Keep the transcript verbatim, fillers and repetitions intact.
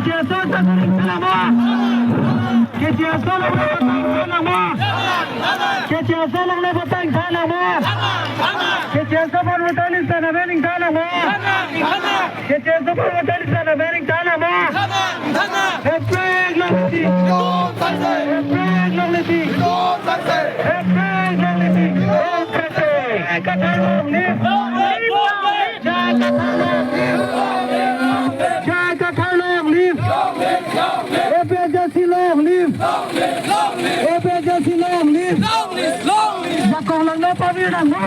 K T S O longle votangtha nangmo. K T S O longle votangtha nangmo. K T S O aphan voter list an ave nangtha nangmo. K T S O aphan voter list an ave nangtha nangmo. Eprek longle si. Eprek longle si. Eprek longle si. J I Kathar long live. J I Kathar long live. J I Kathar long live. A P H L C long live. A P H L C long live. Jakong langno pavir nangmo.